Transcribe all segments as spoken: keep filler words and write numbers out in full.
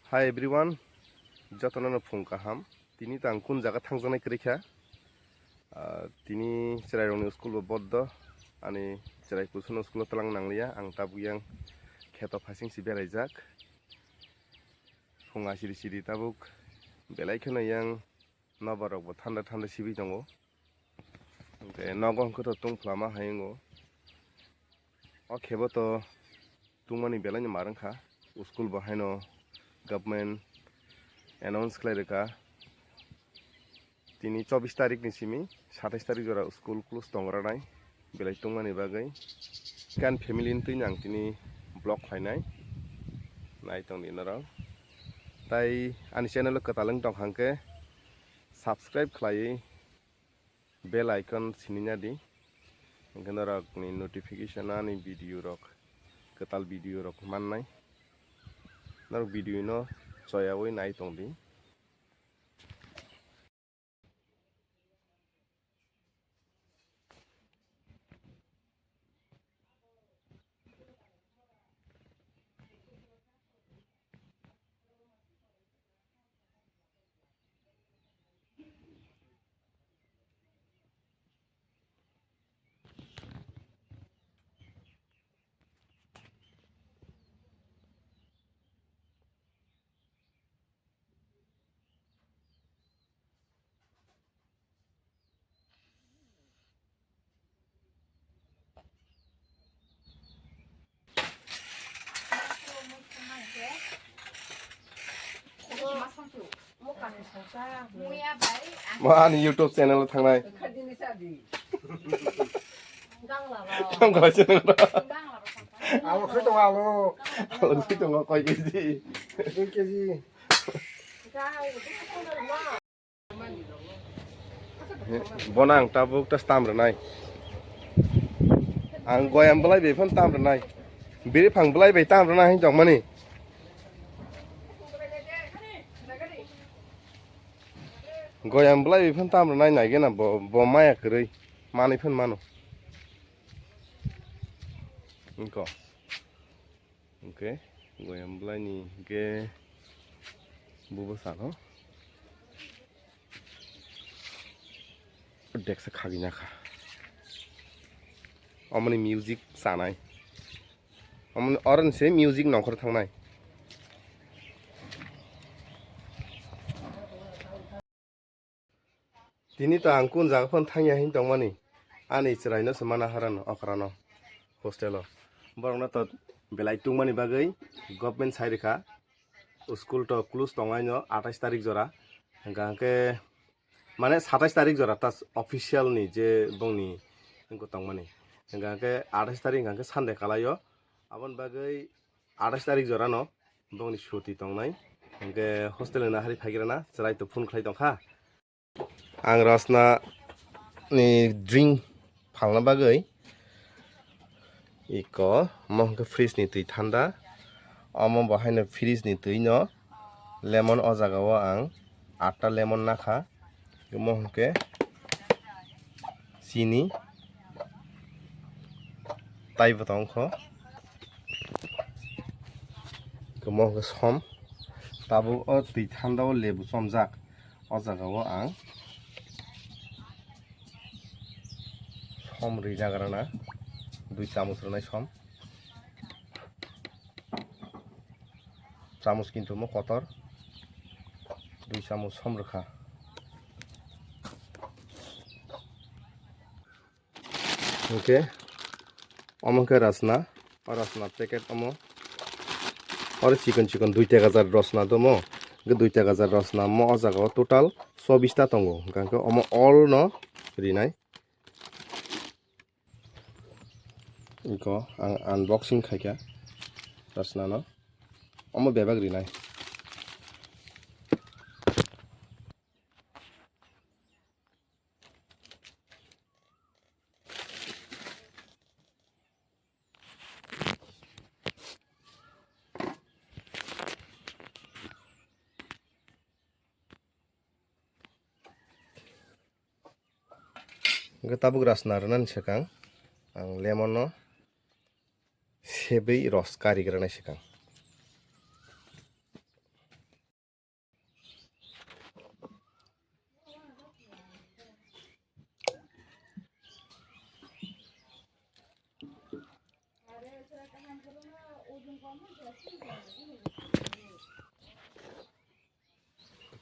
Hi everyone, jotono no phung kaham. Tini tang kun jaga thangjaknai kwrwi kha. Ah, tini chwrairokni school bo bondo, ani chwrai kusuno school o twlang nangliya, ang tabuk yang kheto phaising si beraijak. Phung asiri siri tabuk belai kheno yang nobar rok bo thanda thanda sibwi tongo. Hwnkhe nogo hwnkhe to tungphla ma hai wngo. O khe bo to tungmani belai no mar wngkha. School bo haino government announce khlai rwkha. Tini chobbish tarik ni simi satais tarik jora school close tong ranai belai tungmani bagwi. Kan family ni twino ang tini vlog khlainai. Nai tong di norok. Tai ani channel o kwtal wng tong kha hwnkhe subscribe khlaiwi bell icon sinina di, hwnkhe norokni notification ani video rok, kwtal video rok mannai. Norok video no choyawi nai tong di. Mo ani YouTube channel o thangnai. Tamo khlai se nang. Alo khe tongo alo. Alo khe tongo koi K G. Dui K G. Bono ang tabuk ta stam rwnai. Ang goyam belai bai phano tam rwnai. Biri phang belai bai tam rwnai hwn tongmani. Goyam belai bai phano tam rwnai naigena bo, bo maya kwrwi. Manwi phano mano. Wngkha. Hwnkhe goyam bwlaini hwnkhe bubo sano deksa khagwi nakha. Omoni music chanai. Omoni, oroni se music nongkhor thangnai. Tini to ang kun jaga phano thangya hin tongmani. Ani chwraino se mana harano, okrano, hostel o. Borokno to belai tungmani bagwi government sai rwkha. School to close tongnai no atais tarik jora. Hwnkha hwnkhe, mane, satais tarik jora ta official ni je bongni wngkha tongmani. Hwnkha hwnkhe atais tarik hwnkha hwnkhe Sunday kalaio. Aboni bagwi atais tarik jora no bongni suti tongnai. Hwnkhe hostel ni nahari phaigrana chwrai to phone khlai tongkha. Ang rosna ni drink phalna bagwi iko mo hwnkhe fridge ni twi thanda. Omo bo haino fridge ni twi no lemon o jaga o ang atta lemon nakha. Omo hwnkhe chini taibo tongkho. Omo hwnkhe som tabuk o twi thanda o lebu chomjak. O jaga o ang som rwi jaga rana, dui chamus rwnai som. Chamus kintu mo kotor, dui chamus som rwkha. Hwnkhe omo khe rosna, o rosna packet omo. Oro chikon chikon dui taka jar rosna domo. Hwnkhe dui taka jar rosna mo o jaga o total chobbish ta tongo. Hwnkhe omo all no rinai. Iko ang unboxing khaikha rosna no. Omo bebak rinai. Hwnkhe tabuk rosna rwnani swkang ang lemon no sebwi ros kari granai swkang.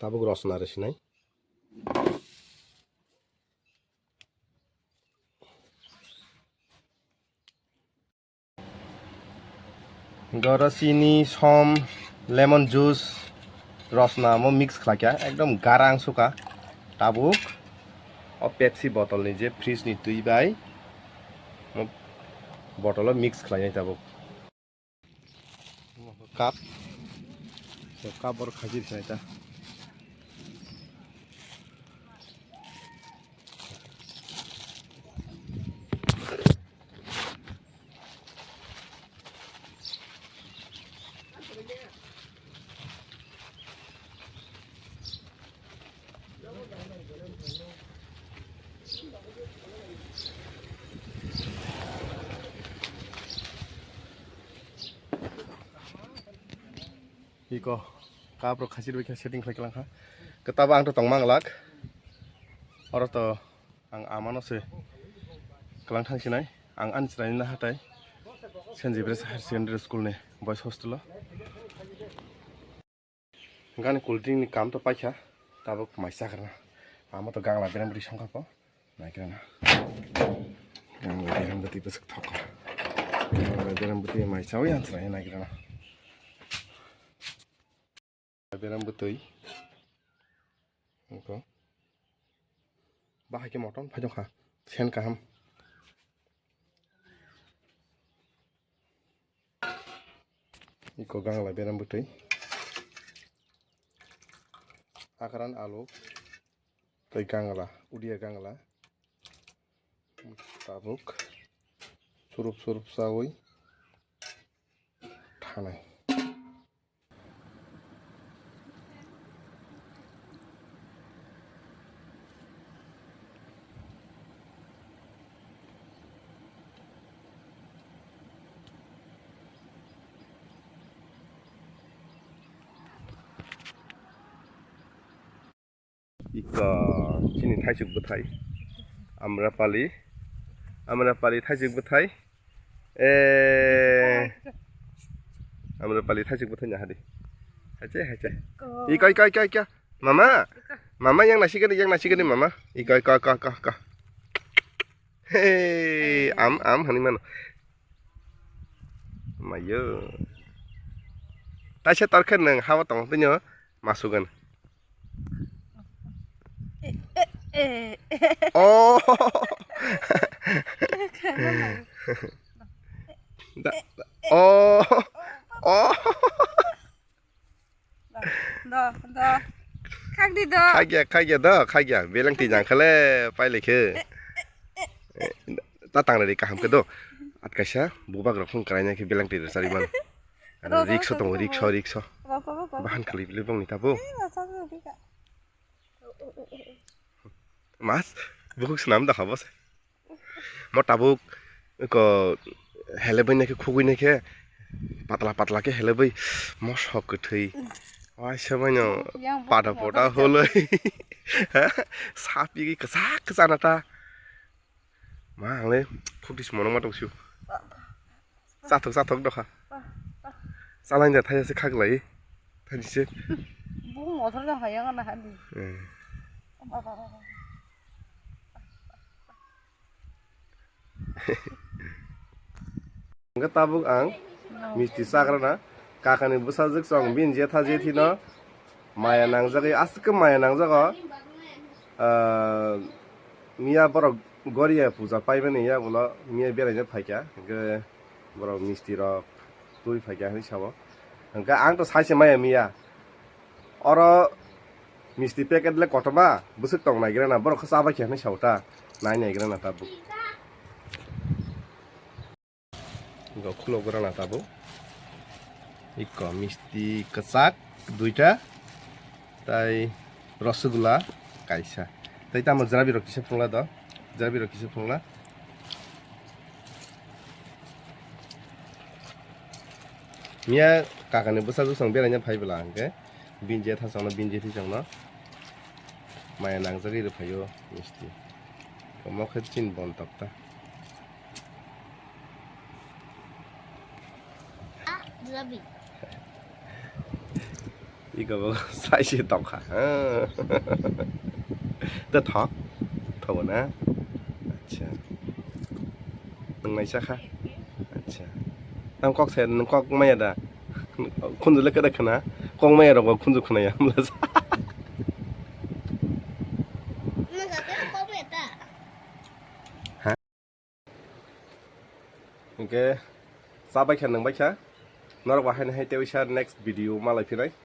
Tabuk rosna rw sinai. Goro chini, som, lemon juice, rosna omo mix khlaikha, ekdom garang sukha. Tabuk o Pepsi bottle ni je fridge ni twi bai, o bottle o mix khlainai tabuk. Cup, cup oro khajir khlaita. Iko cup rok khachir bai khe setting khlai klang kha. Kwtabo ang to tongma glak. Oro to ang amano se klang thang sinai. Ang ani chwraini na hatai Saint Xavier's Higher Secondary School ni boys hostel o. Gani cool drink ni kam to paikha, tabuk mai chakrana. Amo to gangla berem bwtwi songkha po, naikrana. Gangla berem bwtwi bwswk thokha. Gangla berem bwtwi mai chawi ang chwraino naikrana. Berem bwtwi. Oko. Bahai khe motom phai tongkha. Sen kaham. Iko gangla berem bwtwi. Akran alu. Tei gangla, udia gangla. Tabuk. Surup surup sawi. Thanai. Iko chini thaisuk bwthai. Amrapali. Amrapali thaisuk bwthai. Eh. Amrapali thaisuk bwthai na hadi. Hache, hache. Iko, iko, iko, iko, iko. Mama. Mama yang nasi gani, yang nasi gani mama. Iko, iko, iko, iko, iko. Hey, am, am hani mano. Mayo. Taisa torkhe nang hawa tong tinyo masugan. Oh. Da, oh. Oh. Do, do. Khakdi do. Khagya, khagya do, khagya. Beleng ti jang khale, pai lekhe. Ta tang redi kaham khe do. Atkaisa, bubak rok phung karaina khe beleng ti rwchari man. Rikso tongo, rikso, rikso. Bahan khali bili bongni tabo. Mas, bukhuk swnam da kha bose. Mo tabuk ko hele bwina khe khugwi na khe patla patla khe hele bwi mosok kwthwi. Waisa baino pada poda holoi. Sapi kwchak kwchak na ta. Ma ang le khukti simo nang ma tong sio. Chathok chathok dokha. Chalai da thaya se khaklai. Thani se. Bu motor da haya na hadi. Hwnkhe tabuk ang misti chakrana kakani bwsajwk chwng bini jetha jethi no maya nangjagwi aswk khe maya nangjago. Ah, miya borok Goria puja paimani yagulo miya beraina phaikha, hwnkhe borok misti rok twi phaikha hinwi sao. Hwnkhe ang to saise maya miya. Oro misti packet le kotorma bwswk tong naigrana, borok khe chabai khe hinwi sao ta, nai naigrana tabuk. Go khulo gora na tabuk. Iko misti kwchak duita, tai rosogula kaisa. Tai tamo jrabi rok kisa phunukla do. Jrabi rok kisa phunukla. Miya kakani bwsa bwsong beraina phai bwla hwnkhe bini je thasongno bini je thisongno maya nangjagwi rwphaio misti. Omo khe chini bon tokta. Iko bo sai se tongkha. Te tho. Thobo na? Acha. Nwng naisa kha? Acha. Tamo kok se nwng kok maya da? Khunju le kada khna? Kok maya rok bo khunju khna ya. Hwnkhe chabai kha nwng bai kha. Norok bo haino hai tei waisa next video malai phinai.